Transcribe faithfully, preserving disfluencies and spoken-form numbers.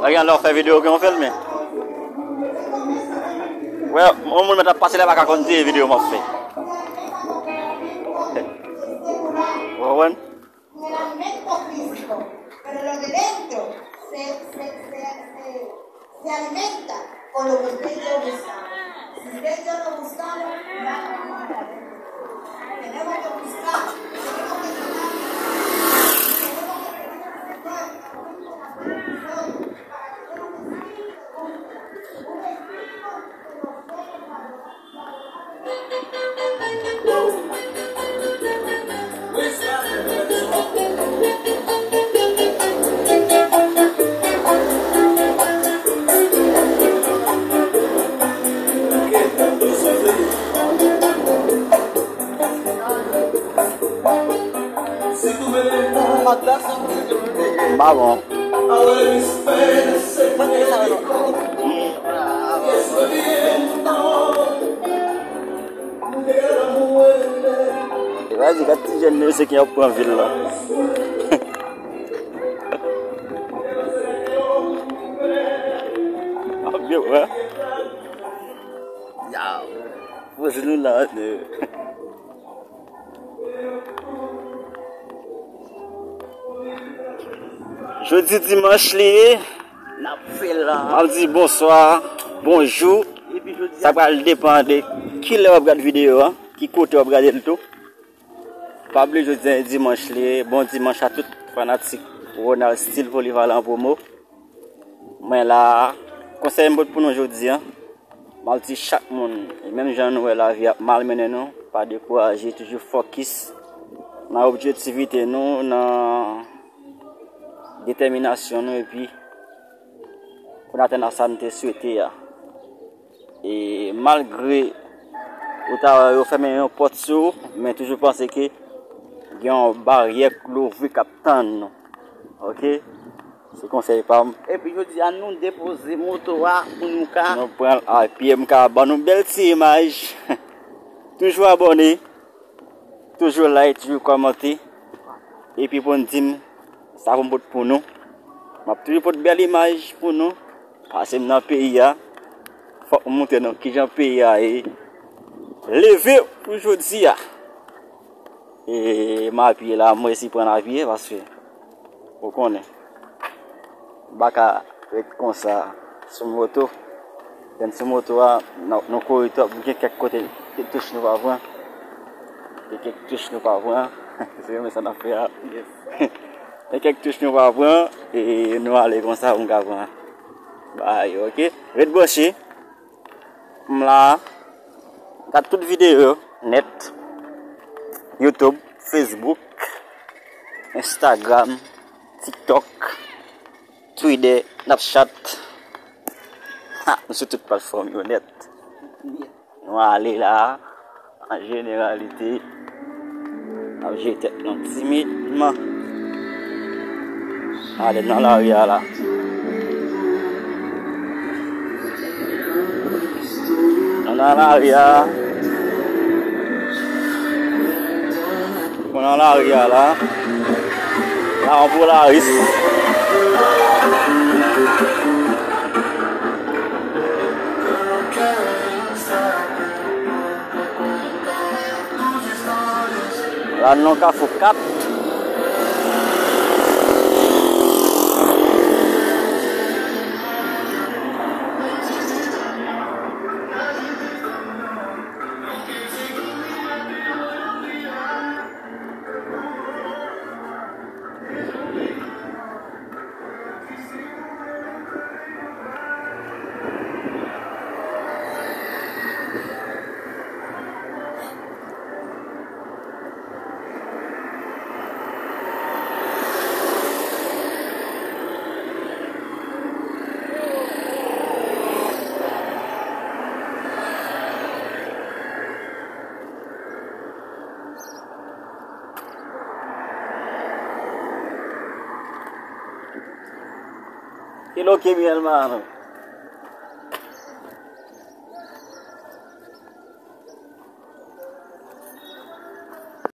Lè gen lè w fè videyo gen yon filme. Wè, yon moun mèt ap pase la pa ka konn se videyo m ap fè. Ou konprann? Pero lo de dentro se, se, se, se, se alimenta con lo que usted y yo buscamos. Si usted y yo no buscamos, nada vamos a tener. Tenemos que buscar, tenemos que tratar, tenemos que tener ese cuerpo, para que no nos sirva un, un espíritu que nos dé valor. M pa bon. E pa di, gad ti jèn mesye ki ap pran vil la. Ap byen wè. Yow. Poze nou la, de. Jodi dimanch li ye. N ap fè la. M ap di bonswa, bonjou. Epi jodi a, sa pral depann de kilè w ap gad videyo a, ki kote w ap gade l tou. Pa bliye jodi a dimanch li ye. Bon dimanch a tout fanatik Ronald Style Polyvalent Promo. Mwen la, konsèy m pot pou nou jodi a, m ap di chak moun, menm jan nou wè lavi ap malmennen nou, pa dekouraje, toujou fokis nan objektivite nou, nan detèminasyon nou, epi pou n atenn a sa n te swete a. E malgre ou ta wè yo fèmen yon pòt sou ou, men toujou panse ke gen yon baryè k louvri k ap tann nou. Oke? Se konsèy pa m. Epi jodi a nou depoze moto a pou nou ka. Nou pran l a pye, m ka ban nou bèl ti imaj. Toujou abòne, toujou like, toujou kòmante. Epi pou n di m sa pou m pot pou nou. M ap toujou pot bèl imaj pou nou. Paske m nan peyi a. Fòk m montre nou kijan peyi a ye. Leve pou jodi a. E m apye la, m resi pran apye paske ou konnen. M pa ka ret konsa sou moto. Lè n sou moto a, nou, nou kouri twòp, gen kèk kote, kèk touch nou pa pran. Gen kèk touch nou pa pran. Se menm sa n ap fè a. Gen kèk touch nou pa pran, e nou ale konsa pou m ka pran bagay yo, oke? Ret branche. M la, gad tout videyo yo nèt. YouTube, Facebook, Instagram, TikTok, Twitter, Snapchat. Ha, nou sou tout platfòm yo nèt. Nou ale la, an jeneralite, n ap jere tèt nou timidman. Ale nan lari a la. Nou nan lari a. Nou nan lari a la. La, yon Polaris. La, nou nan Kafou kat. Kilo que mi hermano.